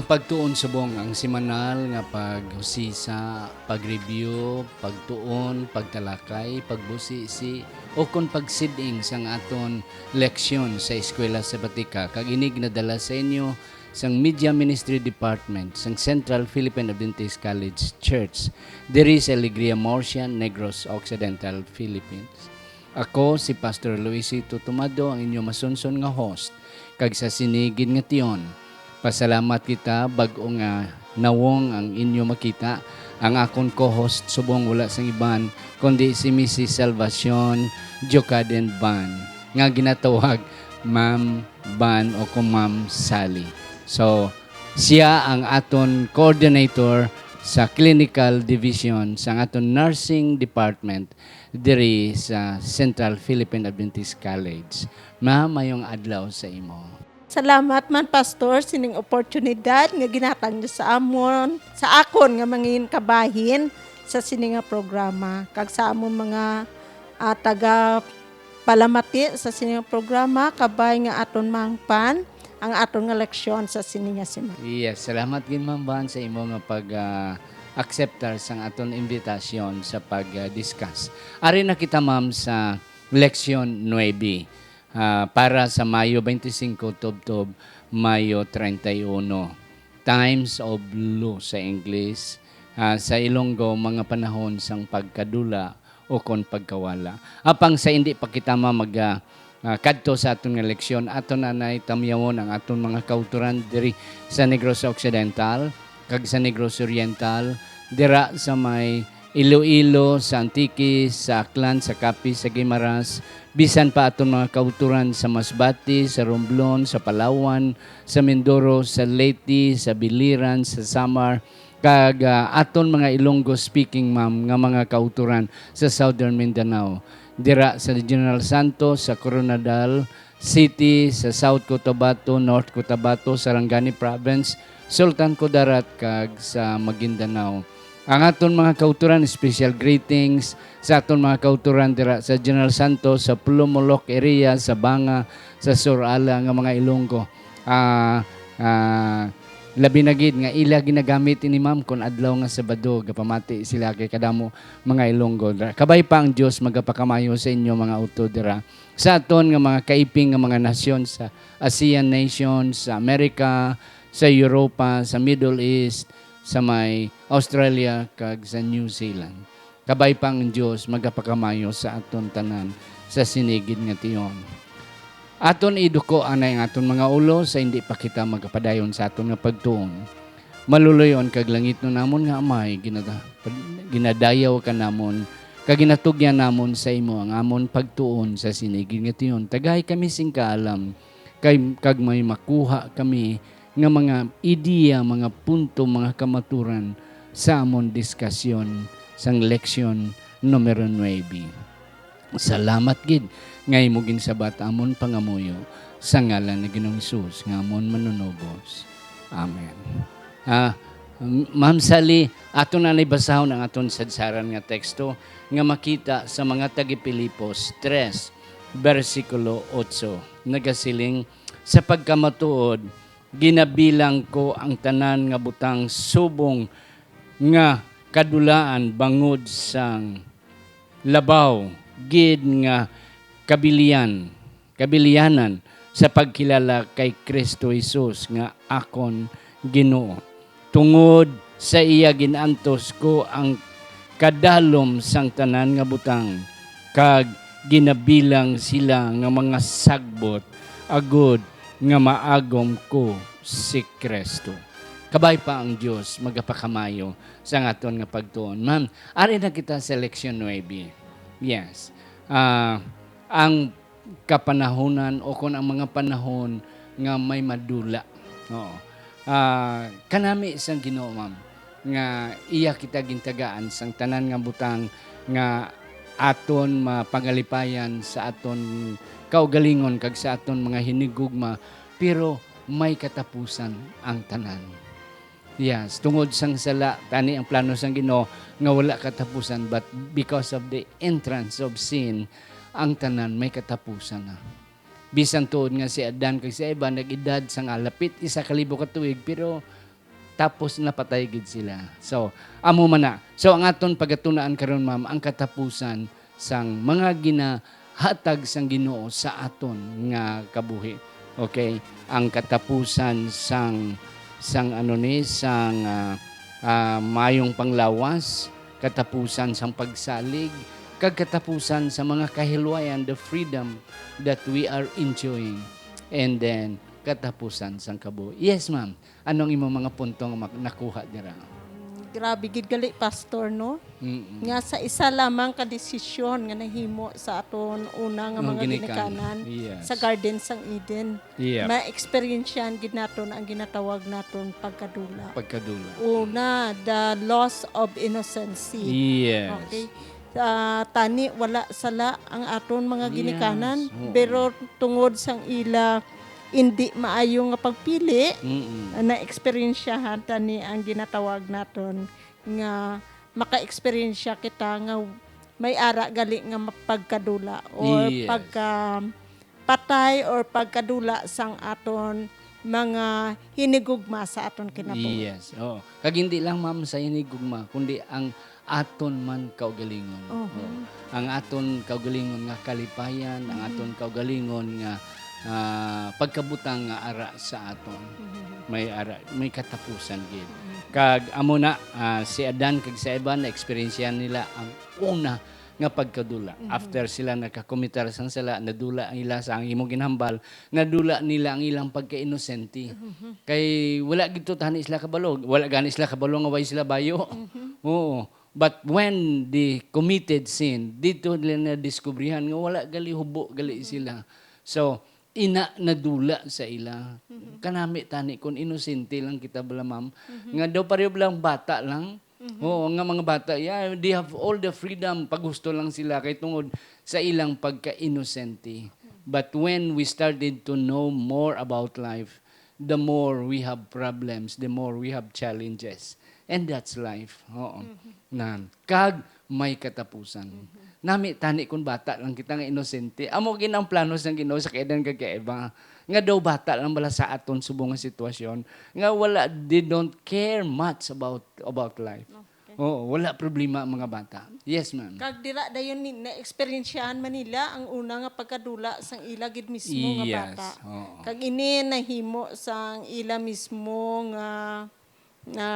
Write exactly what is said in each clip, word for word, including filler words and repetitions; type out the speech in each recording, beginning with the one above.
Pagtuon subong ang semanal nga paghusisa, pag-review, pagtuon, pagtalakay, pagbusisi, o kon pagsiding sang aton leksyon sa Eskwela Sabatika, kag ini ginadala sa inyo sang Media Ministry Department sang Central Philippine Adventist College Church diri sa Alegria, Murcia, Negros Occidental, Philippines. Ako si Pastor Luisito Tumado, ang inyo masunson nga host, kag sa sini gid nga tion, pasalamat kita bag-o nga nawong ang inyo makita. Ang akon co-host subong wala sang iban kundi si Missus Salvacion Jocaden Ban, nga ginatawag Ma'am Ban o kung Ma'am Sally. So, siya ang aton coordinator sa clinical division sa aton nursing department diri sa Central Philippine Adventist College. Ma'am, mayong adlaw sa imo. Salamat man, Pastor, sining oportunidad nga ginhatag niyo sa amon, sa akon nga mangin kabahin sa sini nga programa, kag sa amon mga, ah, taga palamati sa sini nga programa, kabay nga aton mahangpan ang aton nga leksyon sa sini nga semana. Yes, salamat gid, Ma'am Ban, sa imo nga pag, ah, akseptar sang aton imbitasyon sa pag, ah, discuss. Ari na kita, Ma'am, sa leksyon nuebe, ah, para sa Mayo twenty-five, tubtob Mayo treinta y uno. Times of Love sa English, ah, sa Ilonggo, mga panahon sang pagkadula o kon pagkawala. Apang sa indi pa kita ma-, mag, ah, ah, kadto sa aton nga leksyon, aton anay tamyawon ang aton mga kautoran diri sa Negros Occidental kag sa Negros Oriental, dira sa may Iloilo, sa Antique, sa Aklan, sa Capiz, sa Guimaras, bisan pa aton mga kautoran sa Masbate, sa Romblon, sa Palawan, sa Mindoro, sa Leyte, sa Biliran, sa Samar, kag, ah, aton mga Ilonggo speaking, ma'am, nga mga kautoran sa Southern Mindanao, dira sa General Santos, sa Koronadal City, sa South Cotabato, North Cotabato, Sarangani Province, Sultan Kudarat, kag sa Maguindanao. Ang aton mga kautoran, special greetings sa aton mga kautoran dira sa General Santos, sa Plumulok area, sa Banga, sa Surala nga mga Ilonggo. Ah, ah, labi na gid nga ila ginagamit ini, ma'am, kon adlaw nga Sabado, gapamati sila kay kadamo mga Ilonggo dira. Kabay pa ang Dios magapakamayo sa inyo, mga utod dira. Sa aton nga mga kaiping nga mga nasyon sa ASEAN nations, sa America, sa Europa, sa Middle East, sa may Australia, kag sa New Zealand. Kabay pa ang Dios magapakamayo sa aton tanan sa sini gid nga tion. Aton iduko anay ang aton mga ulo sa hindi pa kita magapadayon sa aton nga pagtuon. Maluloy-on kag langitnon namon nga Amay, ginada-, ginadayaw ka namon, kag ginatugyan namon sa imo ang amon pagtuon sa sini gid nga tion. Tagay kami sing kaalam, kay, kag may makuha kami nga mga ideya, mga punto, mga kamaturan sa amon diskasyon sang leksyon numero nuebe. Salamat gid nga imo ginsabat amon pangamuyo sa ngalan ni Ginoong Hesus nga amon Manunubos. Amen. Ah, M-, Ma'am Sally, ato na ni basahon ang aton sadsaran nga teksto nga makita sa mga taga-Filipos tres, bersikulo otso. Nagasiling, "Sa pagkamatuod, ginabilang ko ang tanan nga butang subong nga kadulaan bangod sang labaw gid nga kabilian, kabilianan sa pagkilala kay Cristo Jesus nga akon Ginoo. Tungod sa iya gin-antos ko ang kadalom sang tanan nga butang, kag ginabilang sila nga mga sagbot agod nga maagom ko si Cristo." Kabay pa ang Dios magapakamayo sa aton nga pagtuon. Ma'am, ari na kita sa leksyon nuebe. Yes. Ah, ang kapanahunan o kon ang mga panahon nga may madula. Oo. Ah, kanami sang Ginoo, ma'am, nga iya kita gintagaan sang tanan nga butang nga aton mapangalipayan sa aton kaugalingon kag sa aton mga hinigugma, pero may katapusan ang tanan. Yes, tungod sang sala, tani ang plano sang Ginoo nga wala katapusan, but because of the entrance of sin, ang tanan may katapusan na. Bisan tuod nga si Adan kag si Eva nag-edad sang halapit isa ka libo ka tuig, pero tapos napatay gid sila. So, amo man na. So, ang aton pagatunaan karon, ma'am, ang katapusan sang mga ginahatag sang Ginoo sa aton nga kabuhi. Okay? Ang katapusan sang, sang ano ni, sang, ah, ah, mayong panglawas, katapusan sang pagsalig, kag katapusan sa mga kahilwayan, the freedom that we are enjoying, and then katapusan sang kabuhi. Yes, ma'am. Ano ang imong mga punto nga mak-, nakuha dira? Grabe gid gali, Pastor, no? Mm-mm. Nga sa isa lamang ka desisyon nga nahimo sa aton una nga Ang mga ginikanan. ginikanan Yes. sa Garden sang Eden, Yep. ma-experiensyahan gid naton ang ginatawag naton pagkadula. Pagkadula. Una, the loss of innocency. Yes. Okay. Ah, tani, wala sala ang aton mga Yes. ginikanan, Oo. pero tungod sang ila hindi maayo nga pagpili, Mm-mm. ah, na-eksperyensyahan tani ang ginatawag naton nga maka-eksperyensya kita nga may ara gali nga mapagkadula or Yes. pagka patay or pagkadula sang aton mga hinigugma sa aton kinabuhi. Yes, oo. Kag hindi lang, ma'am, sa hinigugma, kundi ang aton man kaugalingon. Oho. Oo. Ang aton kaugalingon nga kalipayan, ang Mhm. aton kaugalingon nga, ah, pagkabutang nga ara sa aton. Mhm. May ara, may katapusan gid. Mhm. Kag amo na, ah, si Adan kag si Eva na-eksperyensyahan nila ang una nga pagkadula. Mhm. After sila nakakomitar sang sala, nadula ang ila sa ang imong ginhambal, nadula nila ang ilang pagkainosente. Mhm. Kay wala gid to tani sila kabalo, wala gani sila kabalo nga way sila bayo. Mhm. Oo. But when they committed sin, dito nila nadiskubrihan nga wala gali hubo gali Mhm. sila. So, ina nadula sa ila. Mhm. Kanami tani kung inosente lang kita bala, ma'am, Mhm. nga daw pareho lang bata lang. Mhm. Oo, nga mga bata, yeah, they have all the freedom, pagusto lang sila kay tungod sa ilang pagka-inosente. But when we started to know more about life, the more we have problems, the more we have challenges. And that's life. Oo. Mhm. Nan. Kag may katapusan. Mhm. Nami tani kung bata lang kita nga inosente. Amo gid ang plano sang Ginoo sa kay Adan kag kay Eva. Nga daw bata lang bala sa aton subong nga sitwasyon. Nga wala, they don't care much about, about life. Okay. Oo, wala problema ang mga bata. Yes, ma'am. Kag dira dayon ni, na-eksperyensyahan man nila ang una nga pagkadula sang ila gid mismo nga Yes, bata. Oo. Kag ini nahimo sang ila mismo nga, nga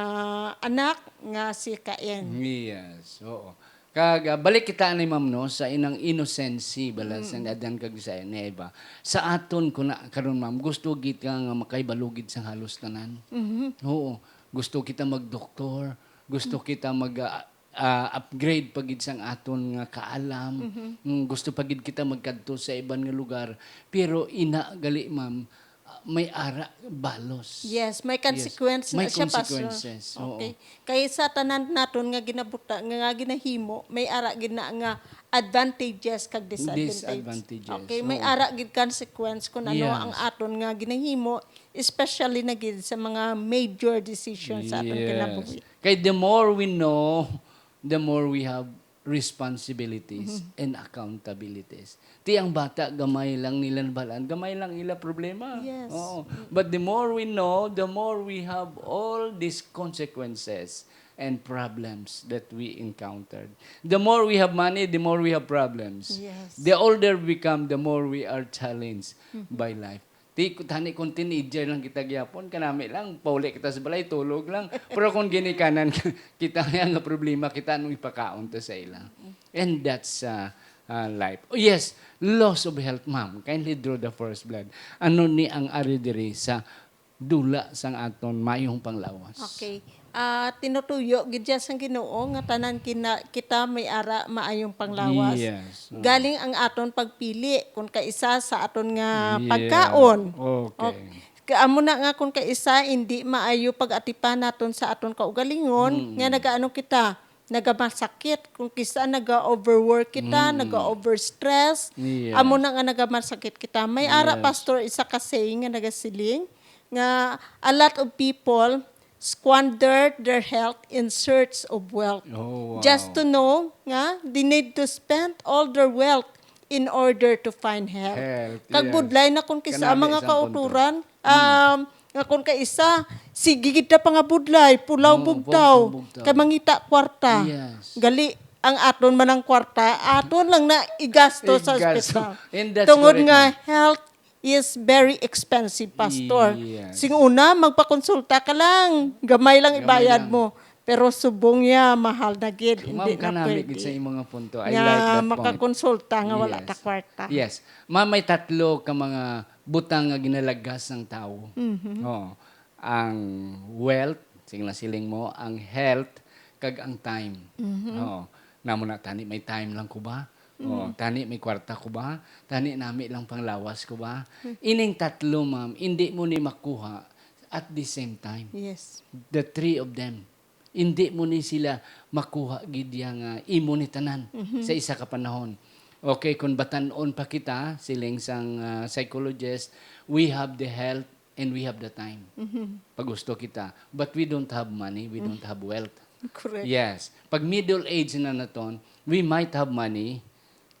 anak nga si Cain. Yes, oo. Kag, ah, balik kita ni ma'am, no, sa inang inocency bala Mm. sa ni Adan kag sa ni Eva. Sa aton kuna karon, ma'am, gusto gid ka nga makahibalo gid sang halos tanan. Mhm. Oo, gusto kita magdoktor, gusto Mm. kita mag, ah, ah, upgrade pa gid sang aton nga kaalam. Mhm. Mm, gusto pa gid kita magkadto sa iban nga lugar, pero ina gali, ma'am, ah, may ara balos. Yes, may Yes. consequence May na siya, Pastor. consequences, oo. Okay. Kay sa tanan naton nga ginabuta, nga, nga ginahimo, may ara gid na nga advantages kag disadvantages. Disadvantages, Okay, may oo. ara gid consequence kung ano Yes. ang aton nga ginahimo, especially na gid sa mga major decisions sa aton Yes. kinabuhi. Kay the more we know, the more we have responsibilities Mhm. and accountabilities. Ti ang bata, gamay lang nila nabalaan, gamay lang ila problema. Yes. Oo. Mm. But the more we know, the more we have all these consequences and problems that we encountered. The more we have money, the more we have problems. Yes. The older we become, the more we are challenged Mhm. by life. Ti, tani kung teenager lang kita gyapon, kanami lang, pauli kita sa balay, tulog lang. Pero kung ginikanan kita nga, nga problema, kita anong ipakaon to sa ila. And that's, uh, uh, life. Oh, yes, loss of health, ma'am. Kindly draw the first blood. Ano ni ang ari diri sa dula sang aton mayong panglawas? Okay. Ah, tinutuyo gid siya sang Ginoo nga tanan kina-, kita may ara maayong panglawas. Yes. Mm. Galing ang aton pagpili kung kaisa sa aton nga Yes. pagkaon. Okay. O, ka-, amo na nga kung kaisa hindi maayo pag-atipan naton sa aton kaugalingon, Mm. nga nagaano kita, nagamasakit. Kung kisa naga-overwork kita, Mm. naga-overstress, Yes. amo na nga nagamasakit kita. May ara, Yes. Pastor, isa ka saying nga nagasiling nga a lot of people squander their health in search of wealth. Oh, wow. Just to know nga they need to spend all their wealth in order to find health. Health, Kag yes. budlay na kung kisa Kanami mga isang punto. kauturan, Mm. um, Nga kung kaisa, sige gid ta pangabudlay, pulaw Oo, bugtaw, bugtaw, bugtaw. Kay mangita kwarta. Yes. Gali, ang aton man ang kwarta, aton lang na igasto sa Igasto. Ospital. And that's Tungod correct, nga ma'am. Health is very expensive, Pastor. Yes. Sing una, magpakonsulta ka lang, gamay lang Gamay ibayad lang. Mo. Pero subong niya, mahal na gid, Ma'am, hindi na kanami pwede. Gid sa imong mga punto. I Nga like that point. Makakonsulta nga wala Yes. Ta kwarta. Yes. Ma'am, may tatlo ka mga butang nga ginalagas sang tawo. Mhm. Oo. Ang wealth, sing nasiling mo, ang health, kag ang time. Mhm. Oo. Namo na, tani may time lang ko ba? Oo. Mhm. Tani may kwarta ko ba? Tani nami lang panglawas ko ba? Hmm. Ining tatlo, ma'am, hindi mo ni makuha at the same time. Yes. The three of them. Hindi mo ni sila makuha gid ya nga imo ni tanan Mhm. sa isa ka panahon. Okay, kung batan-on pa kita, siling sang, ah, psychologist, we have the health and we have the time. Mhm. Pag gusto kita. But we don't have money, we Mm. don't have wealth. Correct. Yes. Pag middle age na naton, we might have money,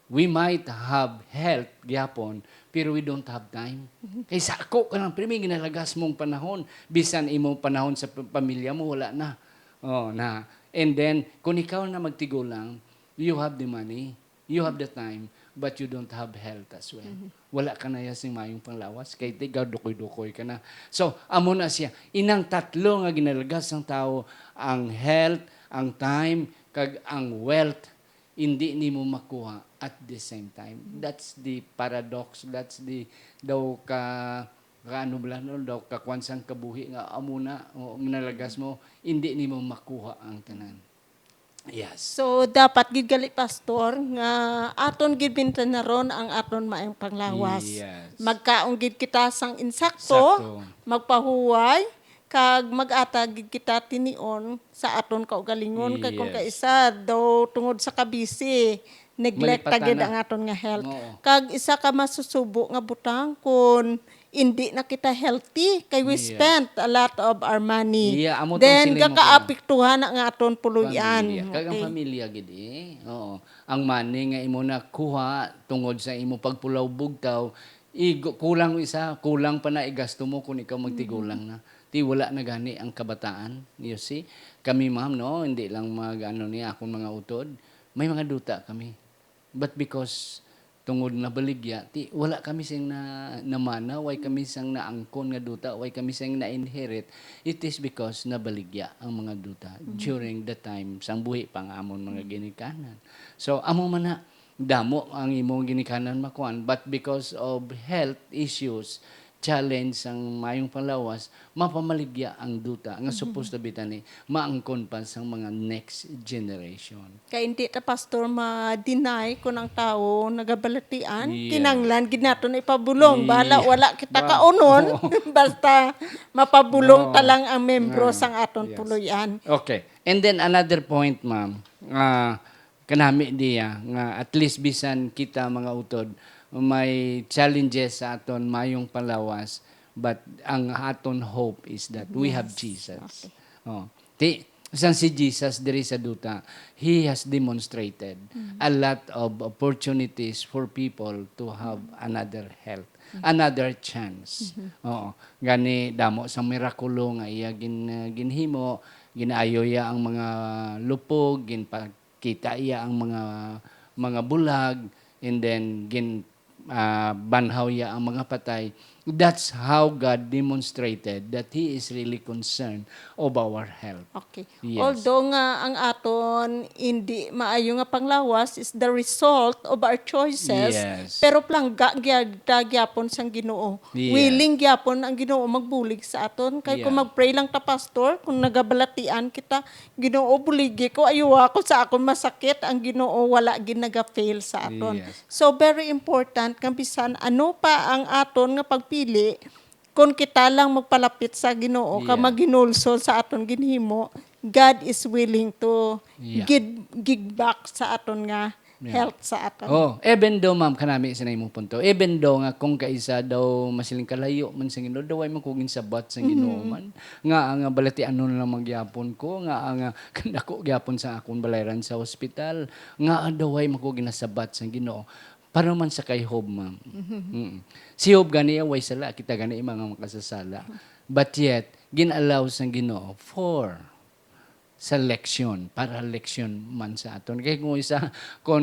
we might have health gyapon, pero we don't have time. Mhm. Kay sa ako ka lang, pirmi ginalagas mong panahon. Bisan imong panahon sa pa-, pamilya mo, wala na. Oh, na. And then, kung ikaw na magtigulang, you have the money, you have the time, but you don't have health as well. Mhm. Wala ka na ya sing mayong panglawas, kay tigaw dukoy-dukoy ka na. So, amo na siya. Inang tatlo nga ginalagas sang tawo, ang health, ang time, kag ang wealth. Hindi nimo makuha at the same time. Mm. That's the paradox, that's the, daw ka, ka ano bala, no? Daw ka kwan sang kabuhi nga amo na, o, ginalagas mo, hindi nimo makuha ang tanan. Yes. So, dapat gid gali, Pastor, nga aton gid bintanaron ang aton maayong panglawas. Yes. Magkaon gid kita sang insakto, Sakto. Magpahuway, kag mag-atag gid kita tinion sa aton kaugalingon, kag kung Yes. kaisa daw tungod sa kabisi, neglect ta gid Malipatan na. Ang aton nga health. Oo. Kag isa ka masusubo nga butang, kun indi na kita healthy, kay we Yes. spent a lot of our money. Yeah, amo tong Then, siling mo, gakaapektuhan ang aton puloy-an. Pamilya. Kag ang Okay. Pamilya gid, eh. Oo. Ang money nga imo nakuha tungod sa imo pagpulaw bugtaw, igo-, kulang isa, kulang pa na igasto mo kung ikaw magtigulang Mm. na. Ti wala na gani ang kabataan, you see? Kami, ma'am, no, hindi lang mag-ano ni akong mga utod, may mga duta kami. But because tungod nabaligya, ti wala kami sing na, namana, way kami sang naangkon nga duta, way kami sing na-inherit, it is because nabaligya ang mga duta Mhm. during the time sang buhi pa nga amon mga Mhm. ginikanan. So, amo man na, damo ang imong ginikanan makuan, but because of health issues, challenge sang mayong panglawas, mapamaligya ang duta nga Mhm. supposed to be tani maangkon pa sang mga next generation. Kay hindi ta, Pastor, ma-deny kung ang tawo nagabalatian, Yes. kinanglan gid naton ipabulong. Yeah. Bala, wala kita Ba? Kaunon, Oo. basta mapabulong Oo. ta lang ang membro Nga. Sang aton Yes. Puloy-an. Okay. And then another point, ma'am. Ah, kanami diya nga at least bisan kita mga utod may challenges sa aton mayong panglawas, but ang aton hope is that we have Yes. Jesus. Okay. Oh. Ti, sang si Jesus diri sa duta, he has demonstrated Mm. a lot of opportunities for people to have Mm. another health, Mm. another chance. Mm-hmm. Oo. Gani, damo sang mirakulo nga iya gin-, ginhimo, gin-ayo iya ang mga lupog, ginpa-, kita iya ang mga, mga bulag, and then gin-, ah, banhaw iya ang mga patay. That's how God demonstrated that He is really concerned of our health. Okay. Yes. Although nga ang aton hindi maayo nga panglawas is the result of our choices, Yes. pero palangga gyud ta gyapon sang Ginoo. Yes. Willing gyapon ang Ginoo magbulig sa aton. Kay kung Yeah. mag-pray lang ta, Pastor, kung nagabalatian kita, Ginoo, buligi ko, ayuha ko sa akon masakit, ang Ginoo wala gid naga-fail sa aton. Yes. So, very important nga bisan ano pa ang aton nga pagpili, kung kita lang magpalapit sa Ginoo, ka Yeah. maghinulsol sa aton ginhimo, God is willing to Yeah. give, give back sa aton nga Yeah. health sa aton. Oh, even though, ma'am, kanami sa imong punto, even though nga kung kaisa daw masiling kalayo man sa Ginoo, daw way man ko ginsabat sa Ginoo Mhm. man. Nga ang balatianon lang man gyapon ko, nga ang, ah, dako gyapon sa akong balayran sa hospital, nga daw way man ko ginasabat sa Ginoo. Para man sa kay Job, ma'am. Mhm. Mm. Si Job gani, way sala, kita gani mga makasasala. But yet, gin-allow sang Ginoo for sa leksyon, para leksyon man sa aton. Kay kung isa, kung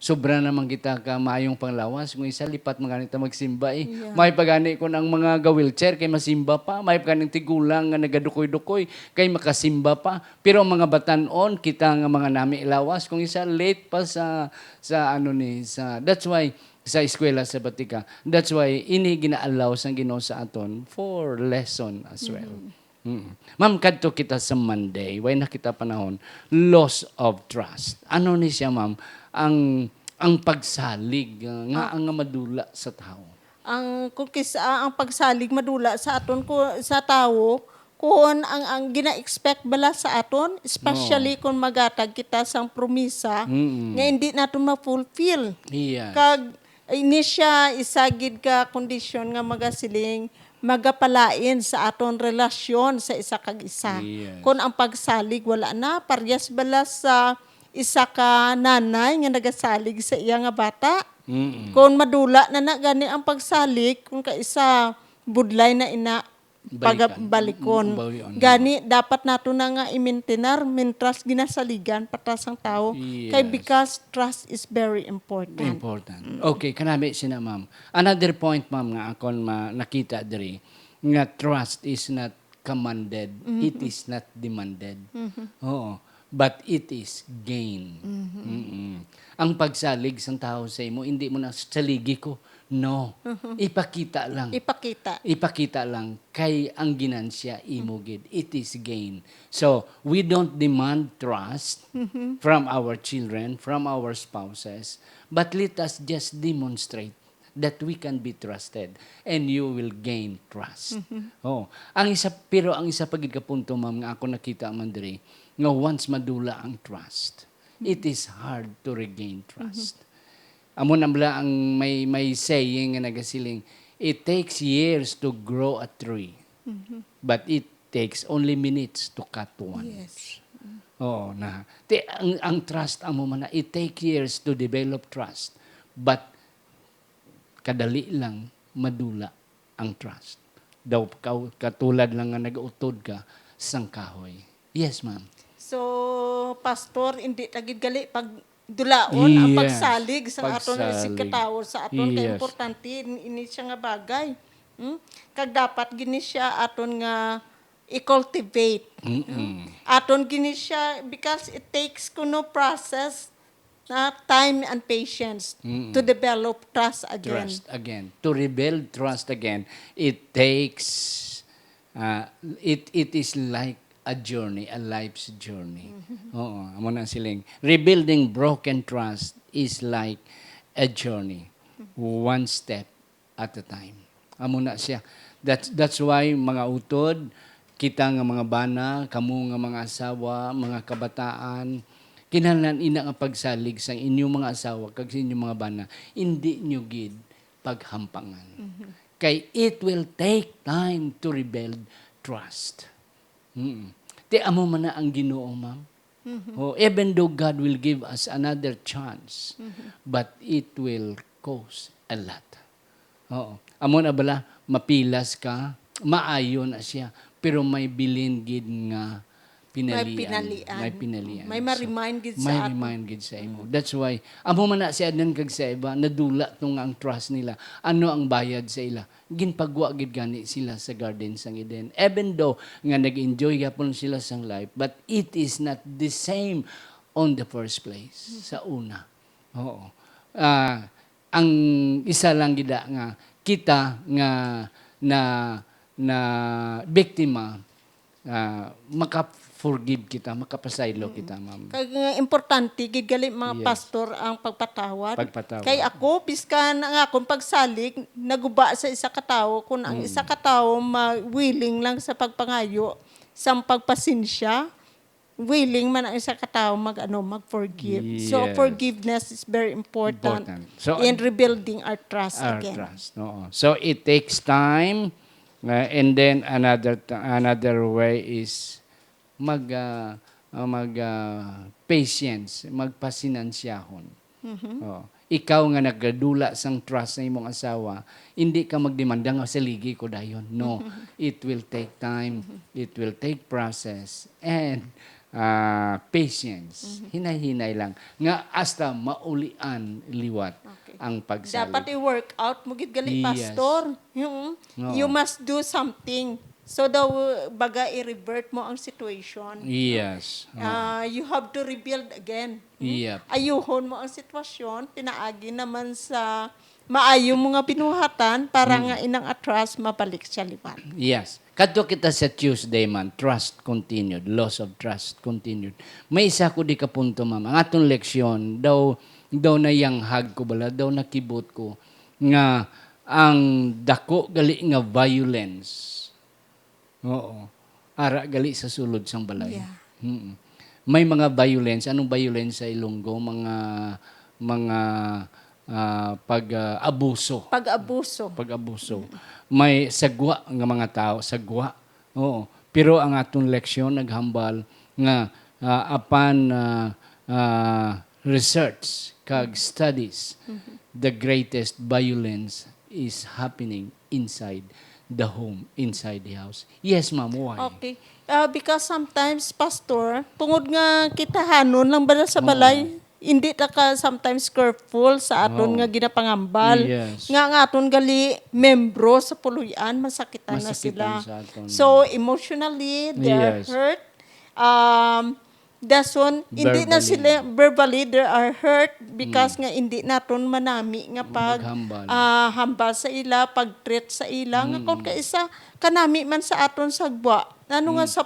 sobra naman kita ka maayong panglawas, kung isa, lipat man gani ta magsimba, eh. Yeah. May pa gani kung ang mga ga-wheelchair kay masimba pa, may pa ganing tigulang nga nagadukoy-dukoy kay makasimba pa. Pero ang mga batan-on, kita nga mga nami lawas, kung isa, late pa sa, sa ano ni, sa, that's why, sa eskwela sa batika. That's why ini gina-allow sang Ginoo sa aton for lesson as well. Mm. Ma'am, kadto kita sa Monday. Way na kita panahon. Loss of trust. Ano ni siya, ma'am? Ang, ang pagsalig, uh, nga, ah, ang madula sa tawo. Ang, kung kis-, ah, ang pagsalig madula sa aton ko, sa tawo, kung ang, ang gina-expect bala sa aton, especially, no, kung magatag kita sang promisa, mm-mm, nga hindi naton ma-fulfill. Yes. Kag, ini siya isa gid ka kondisyon nga magasiling, magapalain sa aton relasyon sa isa kag isa. Yes. Kung ang pagsalig wala na, paryas bala sa isa ka nanay nga nagasalig sa iya nga bata. Mm-mm. Kung madula na na gani ang pagsalig, kung kaisa budlay na ina, balikan, paga-, balikon. Mm, bawion, gani, dapat nato na nga i-maintain mintras ginasaligan pa ta sang tawo. Kay, yes, because trust is very important. Important. Mm. Okay, kanami sina, ma'am. Another point, ma'am, nga akon ma-, nakita diri, nga trust is not commanded, it, mm-hmm, is not demanded. Mm-hmm. Oo. But it is gain. Mm-hmm. Mm-mm. Ang pagsalig sang tawo sa imo, hindi mo na, "Saligi ko." No. Mm-hmm. Ipakita lang. Ipakita. Ipakita lang kay ang ginansya imo, mm, gid. It is gain. So, we don't demand trust, mm-hmm, from our children, from our spouses, but let us just demonstrate that we can be trusted and you will gain trust. Mm-hmm. Oh, ang isa, pero ang isa pa gid ka punto, ma'am, nga ako nakita man diri, nga once madula ang trust, it is hard to regain trust. Mm-hmm. Amo na bala ang may, may saying nga nagasiling, "It takes years to grow a tree, mm-hmm, but it takes only minutes to cut one." Yes. Mm. Oo, na. Ti-, ang, ang trust amo man na, it take years to develop trust, but kadali lang madula ang trust. Daw ka-, katulad lang nga nag-utod ka sang kahoy. Yes, ma'am. So, Pastor, hindi ta gid gali pagdulaon ang, yes, pagsalig sa aton, pagsalig, isigkatawo sa aton. Kay, yes, importante in-, ini siya nga bagay. Hmm? Kag dapat gini siya aton nga i-cultivate. Mm-mm. Hmm? Aton gini siya because it takes kuno process na time and patience, mm-mm, to develop trust again. Trust again. To rebuild trust again, it takes, uh, it, it is like a journey, a life's journey. Mm-hmm. Oo, amo na siling. Rebuilding broken trust is like a journey. Mm-hmm. One step at a time. Amo na siya. That's, that's why, mga utod, kita nga mga bana, kamo nga mga asawa, mga kabataan, kinahanglan ina nga pagsalig sa inyong mga asawa kag sa inyong mga bana, indi nyo gid paghampangan. Mhm. Kay it will take time to rebuild trust. Mm. Ti amo man na ang Ginoo, ma'am. Mhm. Oh, even though God will give us another chance, mhm, but it will cost a lot. Oo. Amo na bala, mapilas ka, maayo na siya, pero may bilin gid nga pinalian. May pinalian. May pinalian. May, so, ma-remind gid sa aton. May remind gid sa imo. Mm. That's why, amo man na si Adan kag si Eva, nadula to nga ang trust nila. Ano ang bayad sa ila? Ginpagwa gid gani sila sa garden sang Eden. Even though nga nag-enjoy gyapon sila sang life, but it is not the same on the first place, sa una. Oo. Ah, ang isa lang gid nga kita nga na, na biktima, ah, maka-forgive kita, makapasaylo, mm, kita, ma'am. Kay nga importante gid gali, mga, yes, pastor, ang pagpatawad. Pagpatawad. Kay ako, biskan ang akong pagsalig naguba sa isa ka tawo, kung ang, mm, isa ka tawo ma-, willing lang sa pagpangayo sang pagpasensya, willing man ang isa ka tawo mag, ano, mag-forgive. So, yes, forgiveness is very important, important, so, in rebuilding our trust, our again, trust, oo. So, it takes time, uh, and then another t-, another way is mag, uh, uh, mag, uh, patience, magpasinansyahon. Mhm. Oh. Ikaw nga nagdula sang trust sa imong asawa, hindi ka magdemanda nga, "Saligi ko dayon." No, it will take time, it will take process, and, ah, patience. Hinay-hinay lang. Nga hasta maulian liwat Okay. ang pagsalig. Dapat i-work out mo gid gali, Yes. Pastor. Yung, Oo. you must do something. So daw, baga, i-revert mo ang situation. Yes. Oo. Ah, you have to rebuild again. Hmm? Yep. Ayuhon mo ang sitwasyon, pinaagi naman sa maayo mo nga binuhatan para Hmm. nga inang atras mabalik siya liwat. Yes. Kadto kita sa Tuesday man, trust continued, loss of trust continued. May isa ko di ka punto, ma'am. Ang aton leksyon, daw, daw nayanghag ko bala, daw nakibot ko nga ang dako gali nga violence, oo, ara gali sa sulod sang balay. Yeah. Mm. May mga violence. Anong violence sa Ilonggo? Mga, mga, ah, pag, ah, abuso. Pag-abuso. Pag-abuso. May sagwa nga mga tao, sagwa. Oo. Pero ang aton leksyon naghambal nga, ah, apan, ah, ah, research kag studies, Mhm. the greatest violence is happening inside the home, inside the house. Yes, ma'am, why? Okay. Ah, because sometimes, Pastor, tungod nga kitahanon lang bala sa Oo. balay, hindi ta ka sometimes careful sa aton Oo. nga ginapangambal. Yes. Nga, nga aton gali membro sa puloy-an, masakitan na Masakitan sila. sa aton. So, emotionally, they are Yes. hurt. Um, dason, hindi na Verbally. sila, verbally, they are hurt because Mm. nga hindi naton manami nga pag, Paghambal. ah, hambal sa ila, pag-treat sa ila, nga kung Mm. kaisa, kanami man sa aton sagwa. Ano nga Mm. sa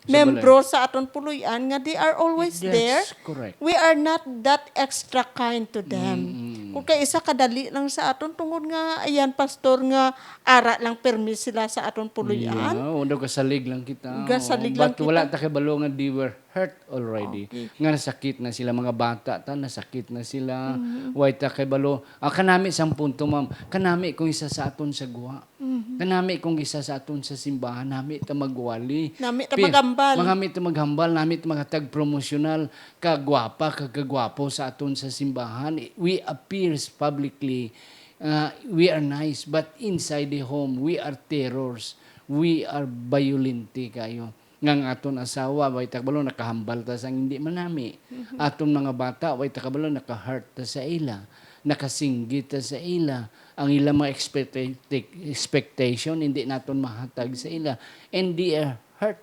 Sa membro balay. sa aton puloy-an nga they are always Yes, there. correct. We are not that extra kind to them. Mm, mm. Kung kaisa kadali lang sa aton, tungod nga, ayan, Pastor, nga ara lang permi sila sa aton puloy-an. Yeah, o daw gasalig lang kita. Gasalig O, lang but wala kita. ta kabalo nga they were hurt already. Okay. Nga nasakit na sila, mga bata ta, nasakit na sila. Mhm. Way ta kabalo. Ah, kanami sang punto, ma'am. Kanami kung isa sa aton sagwa. Mhm. Kanami kung isa sa aton sa simbahan, nami ta magwali. Nami ta Pi-, maghambal. Mangami ta maghambal, nami ta maghatag promosyonal, kagwapa, kag kagwapo sa aton sa simbahan. We appears publicly, uh, we are nice, but inside the home, we are terrors. We are bayolente kayo. Nga ang aton asawa, way ta kabalo, nakahambal ta sang hindi manami. Mhm. Aton mga bata, way ta kabalo, naka-hurt ta sa ila, nakasinggit ta sa ila. Ang ilang mga expecta-, expectation, hindi naton mahatag sa ila. And they are hurt.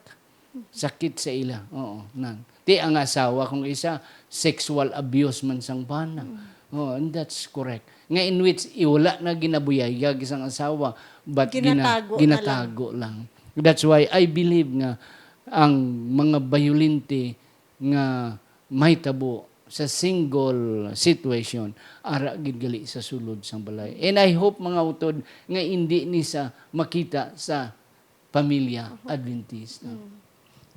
Sakit sa ila. Oo, nan. Ti ang asawa, kung isa, sexual abuse man sang bana. Mm. Oo, and that's correct. Nga in which, i-, wala na ginabuyayag sang asawa, but gina-, Ginatago na lang. ginatago lang. That's why I believe nga ang mga bayolente nga mahitabo sa single situation, ara gid gali sa sulod sang balay. And I hope, mga utod, nga indi ni sa makita sa pamilya Adventista. Mm.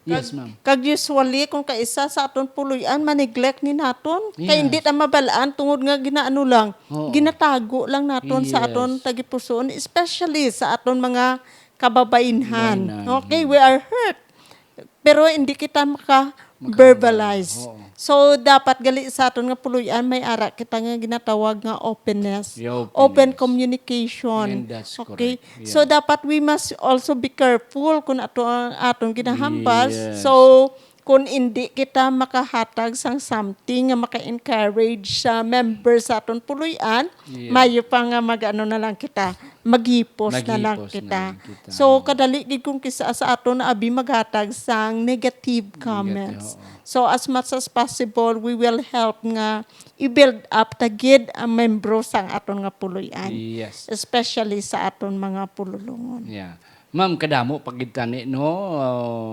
Yes, Kag, ma'am. kag usually, kung kaisa sa aton puloy-an, ma-neglect ni naton. Kay Yes. hindi ta mabal-an tungod nga ginaano lang, Oo. ginatago lang naton sa Yes. aton tagipusoon, especially sa aton mga kababainhan. Kababainhan. Okay, Mm. we are hurt. Pero hindi kita maka-verbalize. Maka-verbal. Oo. So, dapat gali sa aton nga puloy-an, may ara kita nga ginatawag nga openness. Yeah, openness. Open communication. And that's Okay? correct. Yeah. So, dapat we must also be careful kung ato ang aton ginahambal. Yes. So, kung hindi kita makahatag sang something nga maka-encourage sa member sa aton puloy-an, Yeah. mayo pa nga mag-ano na lang kita, maghipos na lang Maghipos na kita. lang kita. So, kadali gid kung kisa sa aton abi maghatag sang negative Negative, comments. oo. So, as much as possible, we will help nga i-build up ta gid ang membro sang aton nga puloy-an, Yes. especially sa aton mga pululungon. Yeah. Ma'am, kadamo pa gid tani, no,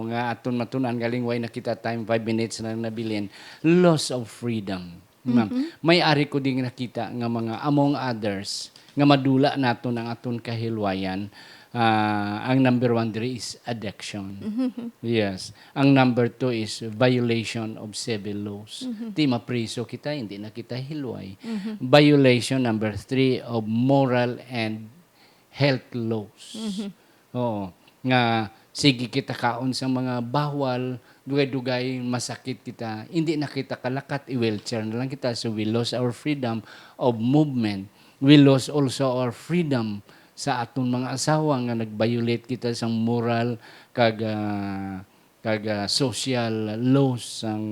nga aton matun-an, galing way na kita time, five minutes na nabilin. Loss of freedom. Ma'am, Mhm. may ari ko ding nakita nga mga, among others, nga madula naton ang aton kahilwayan. Ah, ang number one diri is addiction. Mhm. Yes. Ang number two is violation of civil laws. Mhm. Ti mapriso kita, hindi na kita hilway. Mhm. Violation number three of moral and health laws. Mhm. Oo. Nga, sige kita kaon sa mga bawal, dugay-dugay masakit kita, hindi na kita kalakat, i-wheelchair na lang kita. So we lost our freedom of movement. We lost also our freedom sa aton mga asawa nga nag-violate kita sang moral kag, ah, kag, ah, social laws sang,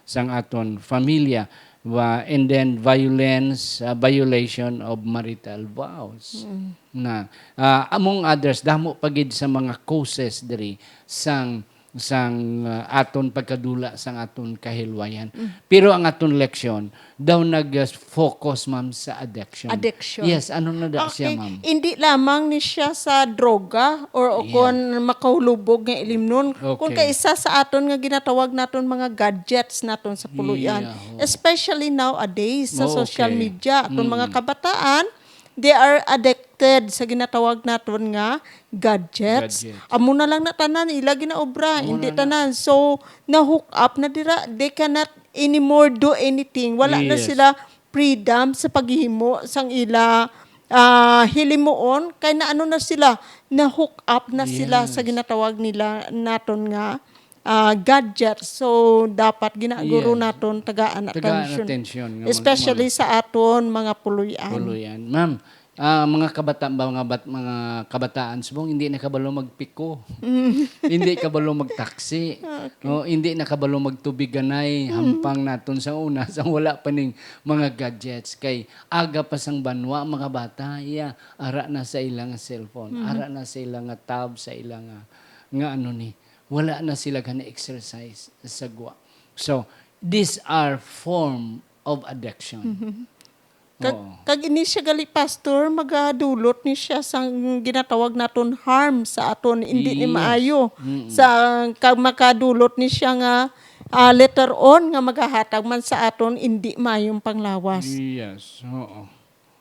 sang aton familia. Wa-, and then violence, ah, violation of marital vows. Mm. Na, ah, among others, damo pa gid sa mga causes diri sang, sang, ah, aton pagkadula sang aton kahilwayan. Mm. Pero ang aton leksyon daw nag-focus, ma'am, sa addiction. Addiction. Yes, ano na da siya, Okay. ma'am? Hindi lamang ni siya sa droga or o Yes. kon makahulubog nga ilimnon, kung Okay. kaisa sa aton nga ginatawag naton mga gadgets naton sa puloy-an. Yeah, oh. Especially nowadays sa Oh, social okay. media, aton mga Mm. kabataan, they are addicted sa ginatawag naton nga gadgets. Gadgets. Amo na lang na tanan, ila ginaobra, Amo hindi na na. tanan. So, na-hook up na dira, they cannot anymore do anything. Wala na Yes. sila freedom sa paghihimo sang ila, ah, hilimuon, kay naano na sila, na-hook up na sila sa Yes. ginatawag nila naton nga, ah, gadget. So, dapat ginaguro Yes. naton tagaan Tagaan atensyon. atensyon nga mag-, Especially mag- sa aton mga puloy-an. Puloy-an. Ma'am, ah, mga kabata-, mga bat-, mga kabataan subong, hindi na kabalo magpiko. Mm. Hindi kabalo magtaksi. Okay. Oh, hindi na kabalo magtubiganay. Mm. Hampang naton sa una, sa wala pa ning mga gadgets. Kay aga pa sang banwa, mga bata, iya, ara na sa ila nga cellphone, Mm. ara na sa ila nga tab, sa ila nga, nga ano ni, wala na sila gani exercise sa gwa. So, these are form of addiction. Mhm. Kag, Oo. kag ini siya gali, Pastor, magadulot ni siya sang ginatawag naton harm sa aton, hindi ni Yes. maayo. Mm-mm. Sa, kag makadulot ni siya nga, ah, later on nga magahatag man sa aton hindi maayong panglawas. Yes, oo.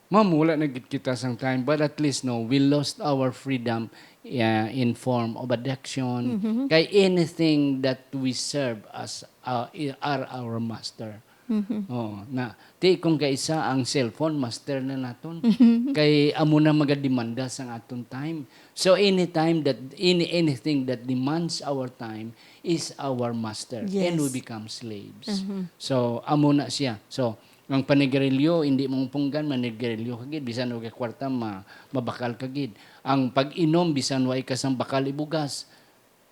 Ma'am, wala na gid kita sang time, but at least, no, we lost our freedom, yeah, in form of addiction. Mhm. Kay anything that we serve as, uh, i-, are our master. Mhm. Oo, na, ti kung kaisa ang cellphone, master na naton. Mhm. Kay amo na magademanda sang aton time. So, anytime that, any, anything that demands our time is our master. And Yes. we become slaves. Mhm. So, amo na siya. So, ang panigarilyo, hindi mo punggan, manigarilyo ka gid. Bisan wala ka kwarta, ma-, mabakal ka gid. Ang pag-inom, bisan wa ka sang bakal ibugas,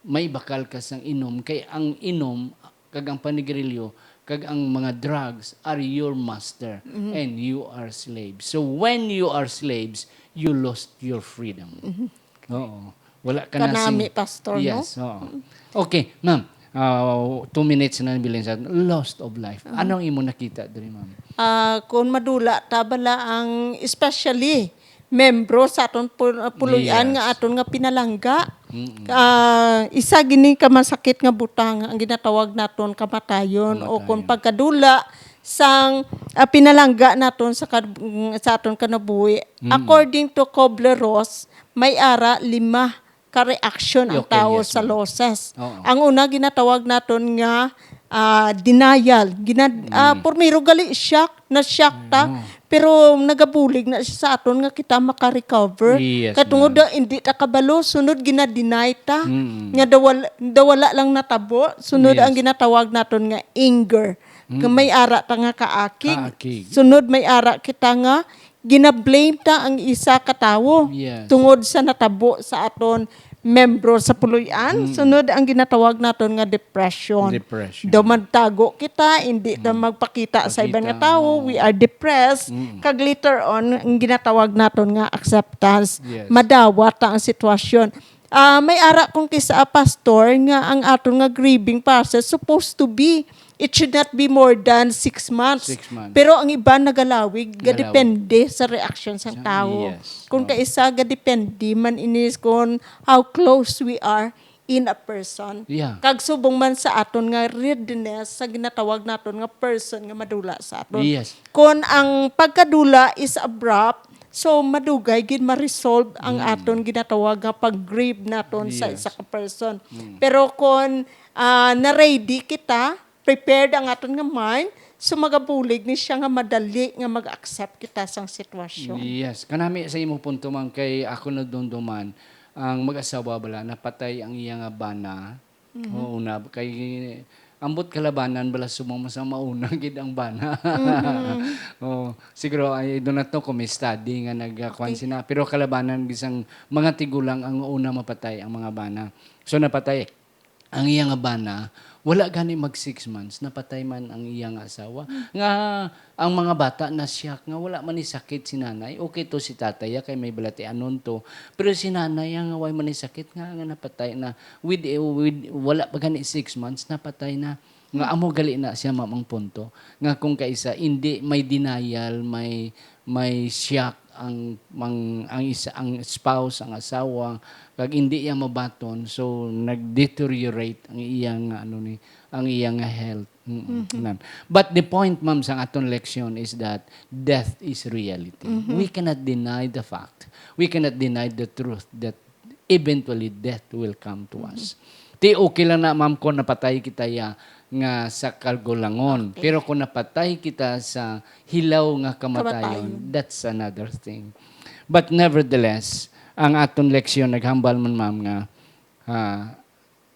may bakal ka sang inom. Kay ang inom, kag ang panigarilyo, kag ang mga drugs are your master, Mhm. and you are slaves. So when you are slaves, you lost your freedom. Mhm. Oo. Wala ka na Kanami, sing-, Pastor, no? Yes, oo. Okay, ma'am. Ah, two minutes na nabilin sa lost of life. Mhm. Anong imo nakita diri, ma'am? Ah, kung madula ta bala ang, especially, membro sa aton pul-, uh, puloy-an Yes. nga aton nga pinalangga. Mm-mm. Ah, isa gini ka masakit nga butang ang ginatawag naton kamatayon o Kamatayon. kung pagkadula sang, ah, pinalangga naton sa kad-, sa aton kanabuhi. Mm. According to Kubler-Ross, may ara lima ka reaksyon ang Okay, tawo yes, sa ma'am. losses. Oo. Ang una, ginatawag naton nga, ah, denial. Gina-, ah, Mm. purmiro gali, shock, na-shock ta, Mm. pero nagabulig na siya sa aton nga kita maka-recover. Yes, Kay tungod ma'am. na hindi ta kabalo, sunod gina-deny ta, Mm. nga daw wal-, daw wala lang natabo, sunod Yes. ang ginatawag naton nga anger. Nga Mm. may ara ta nga kaakig. Kaakig. Sunod may ara kita nga gina-blame ta ang isa ka tawo Yes. tungod sa natabo sa aton membro sa puloy-an. Mm. Sunod ang ginatawag naton nga depression. Depression. Daw magtago kita, hindi ta Mm. magpakita sa iban nga Pakita, tawo, oo. we are depressed. Mm. Kag later on, ang ginatawag naton nga acceptance, Yes. madawat ta ang sitwasyon. Ah, may ara kung kisa, ah, pastor, nga ang aton nga grieving process supposed to be, it should not be more than six months. Six months. Pero ang iban nagalawig, Galawig. gadepende sa reaksyon sang Sa, tawo. yes. Kung Oh. kaisa, gadepende man inis kung how close we are in a person. Yeah. Kag subong man sa aton nga readiness sa ginatawag naton nga person nga madula sa aton. Yes. Kung ang pagkadula is abrupt, so madugay gid ma-resolve ang Mm. aton ginatawag nga pag-grieve naton sa Yes. isa ka person. Mm. Pero kung, ah, na-ready kita, prepared ang aton nga mind, so magabulig ni siya nga madali nga mag-accept kita sang sitwasyon. Yes. Kanami sa imo punto, ma'am, kay ako nadumduman, ang mag-asawa bala, napatay ang iya nga bana, Mhm. Oo na, kay ambot kalabanan bala sumama sa mauna gid ang bana. Mhm. Oo, siguro, I don't know kung may study nga nagkuan Okay. sina, pero kalabanan gid sang mga tigulang ang una mapatay ang mga bana. So, napatay ang iya nga bana, wala gani mag six months, napatay man ang iya nga asawa. Hmm. Nga ang mga bata na-shock nga wala man ni sakit si nanay. Okay to si tatay, ah, kay may balatianon to. Pero si nanay, ah, nga way man ni sakit, nga, nga napatay na with, with, wala pa gani six months, napatay na. Nga Hmm. amo gali na siya, ma'am, ang punto. Nga kung kaisa, hindi, may denial, may, may shock ang, mang-, ang isa, ang spouse, ang asawa, kag hindi iya mabaton, so nag-deteriorate ang iyang, ano ni, ang iyang health. Mm, Mhm. nan. But the point, ma'am, sa aton leksyon is that death is reality. Mhm. We cannot deny the fact. We cannot deny the truth that eventually death will come to Mhm. us. Ti okay lang na, ma'am, kung napatay kita ya nga sa kagulangon. Okay. Pero kung napatay kita sa hilaw nga kamatayon, Kamatayon. that's another thing. But nevertheless, ang aton leksyon naghambal man, ma'am, nga, ah,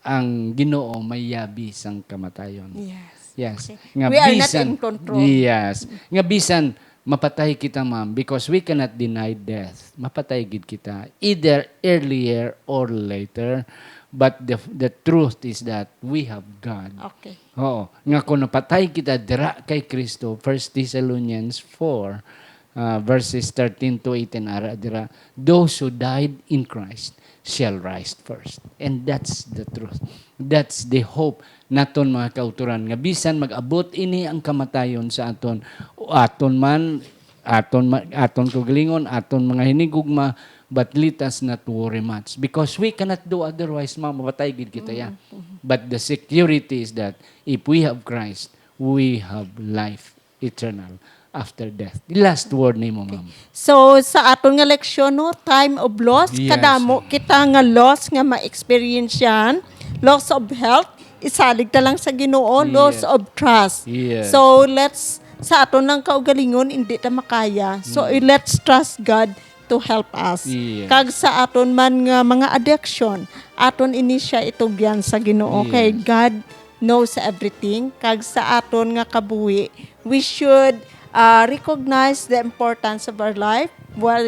ang Ginoo may yabi sang kamatayon. Yes. Yes. Okay. Nga We are not bisan, in control. Yes. Nga bisan mapatay kita, ma'am, because we cannot deny death. Mapatay gid kita, either earlier or later. But the, the truth is that we have God. Okay. Oo. Nga kung napatay kita dira kay Kristo, First Thessalonians four, ah, verses thirteen to eighteen, ara dira, "Those who died in Christ shall rise first." And that's the truth. That's the hope naton, mga kautoran, nga bisan mag-abot ini ang kamatayon sa aton, aton man, aton ma-, aton kaugalingon, aton mga hinigugma, but let us not worry much because we cannot do otherwise, ma-, mapatay gid kita ya. Mm, mhm. But the security is that if we have Christ, we have life eternal after death. The last word nimo, Okay. ma'am. So, sa aton nga leksyon, no, time of loss, Yes. kadamo kita nga loss nga ma-experience yan. Loss of health, isalig ta lang sa Ginoo, loss Yes. of trust. Yes. So, let's, sa aton lang kaugalingon, hindi ta makaya. So, Mm. let's trust God to help us. Yes. Kag sa aton man nga mga addiction, aton ini siya itugyan sa Ginoo. Kay Yes. God knows everything. Kag sa aton nga kabuhi, we should, ah, recognize the importance of our life while,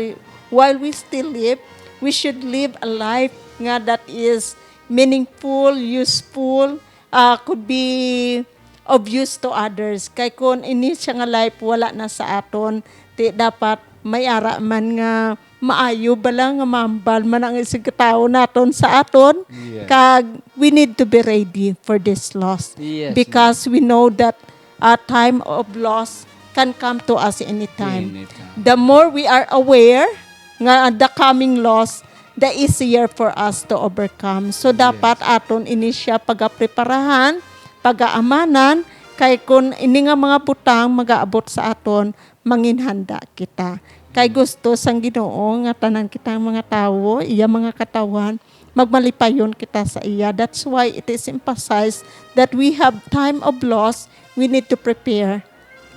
while we still live. We should live a life nga that is meaningful, useful, ah, could be of use to others. Kay kun ini siya nga life wala na sa aton, ti dapat may ara man nga maayo bala nga mahambal man ang isig tawo naton sa aton. Yes. Kag we need to be ready for this loss. Yes, Because ma'am. we know that a time of loss can come to us anytime. Anytime. The more we are aware nga the coming loss, the easier for us to overcome. So, Yes. dapat aton ini siya pagapreparahan, pagaamanan, kay kun ini nga mga butang magaabot sa aton, manginhanda kita. Kay Yes. gusto sang Ginoo nga tanan kitang mga tawo, iya mga katawhan, magmalipayon kita sa iya. That's why it is emphasized that we have time of loss, we need to prepare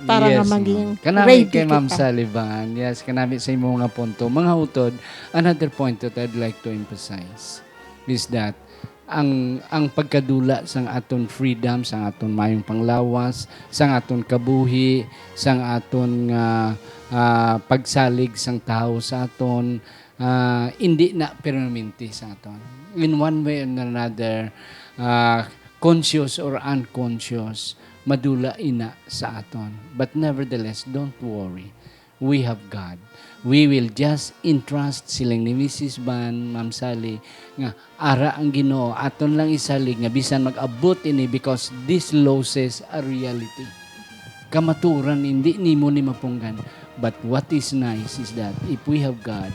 para Yes, nga maging ma'am. Kanami ready kay Ma'am kita. Sally Van. Yes, kanami sa imo nga punto. Mga utod, another point that I'd like to emphasize is that ang, ang pagkadula sang aton freedom, sang aton mayong panglawas, sang aton kabuhi, sang aton nga, ah, pagsalig sang tawo sa aton, ah, indi na permanente sa aton. In one way or another, ah, conscious or unconscious, madula ina sa aton. But nevertheless, don't worry. We have God. We will just entrust, siling ni Missus Van, Ma'am Sally, nga ara ang Ginoo, aton lang isalig nga bisan mag-abot ini, because these losses are reality. Kamaturan, hindi nimo ni mapunggan. But what is nice is that if we have God,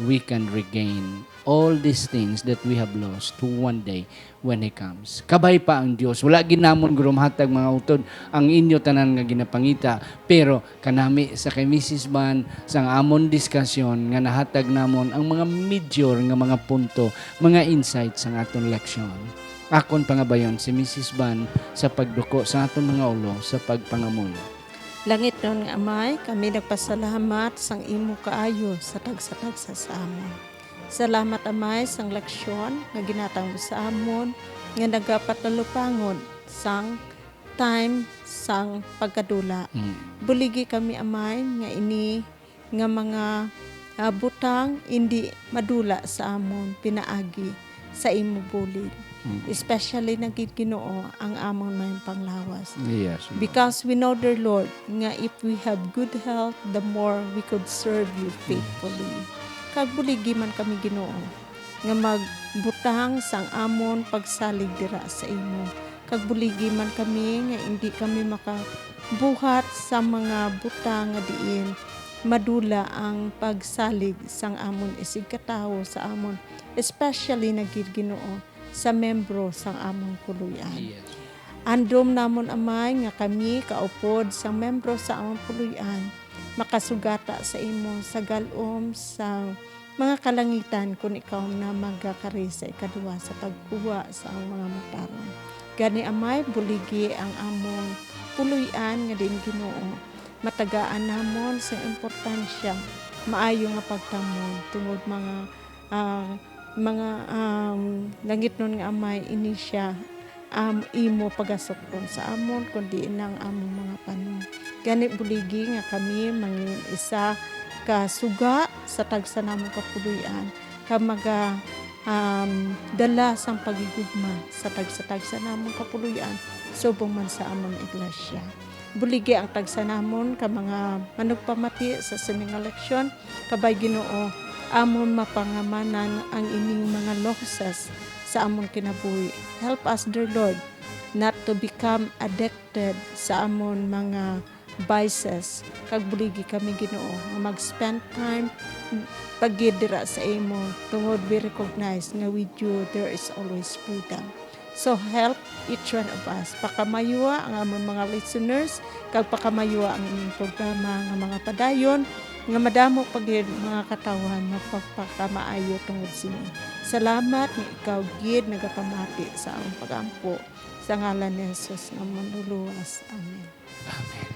we can regain all these things that we have lost one day when He comes. Kabay pa ang Dios. Wala gid namon, guro, mahatag, mga utod, ang inyo tanan nga ginapangita, pero kanami sa kay Missus Van, sang amon diskasyon nga nahatag namon ang mga major nga mga punto, mga insights sang aton leksyon. Akon pangabayon si Missus Van sa pagduko sa aton mga ulo sa pagpangamuyo. Langitnon nga Amay, kami nagpasalamat sang imo kaayo sa tagsa-tagsa sa amon. Salamat, Amay, sang leksyon nga ginatang mo sa amon. nga nagapatalupangon sang time sang pagkadula. Mm. Buligi kami, Amay, nga ini nga mga, ah, butang indi madula sa amon pinaagi sa imo bulig. Mm. Especially na gid, Ginoo, ang amon may panglawas. Yes, Lord. Because we know, dear Lord, nga if we have good health, the more we could serve you faithfully. Kag buligi man kami, Ginoo, nga magbutang sang amon pagsalig dira sa imo. Kag buligi man kami nga indi kami makabuhat sa mga butang nga diin madula ang pagsalig sang amon isigkatawo sa amon, especially na gid, Ginoo, sa membro sang amon puloy-an. Yes. Andom namon, Amay, nga kami kaupod sang membro sa amon puloy-an makasugata sa imo sa galom sa mga kalangitan, kon ikaw na magakari sa ikaduha sa pagkuha sa mga matarong. Gani, Amay, buligi ang amon puloy-an nga diin, Ginoo, matagaan namon sa importansya, maayo nga pagtamon tungod mga, ah, mga, um, langitnon nga Amay, ini sia, um, imo pagasukon sa amon, kundi inang among mga panong. Gani, buligi nga kami mangin isa ka suga sa tagsa namong kapuloy-an, ka maga, um, dala sang pagigugma sa tagsa-tagsa namong kapuloy-an, subong man sa among iglesia. Buligi ang tagsa namon ka mga manugpamati sa sini nga leksyon. Kabay, Ginoo, amon mapangamanan ang ining mga losses sa amon kinabuhi. Help us, dear Lord, not to become addicted sa amon mga vices. Kag buligi kami, Ginoo, nga mag-spend time pa gid dira sa imo, tungod we recognize nga with you there is always freedom. So help each one of us. Pakamayua ang amon mga listeners, kag pakamayua ang inyong programa nga mga padayon, nga madamo pa gid mga katawhan magpagpakamaayo tungod sini. Salamat nga ikaw gid nagapamati sa amon pag-ampo. Sa ngalan ni Jesus nga Manluluwas. Amen. Amen.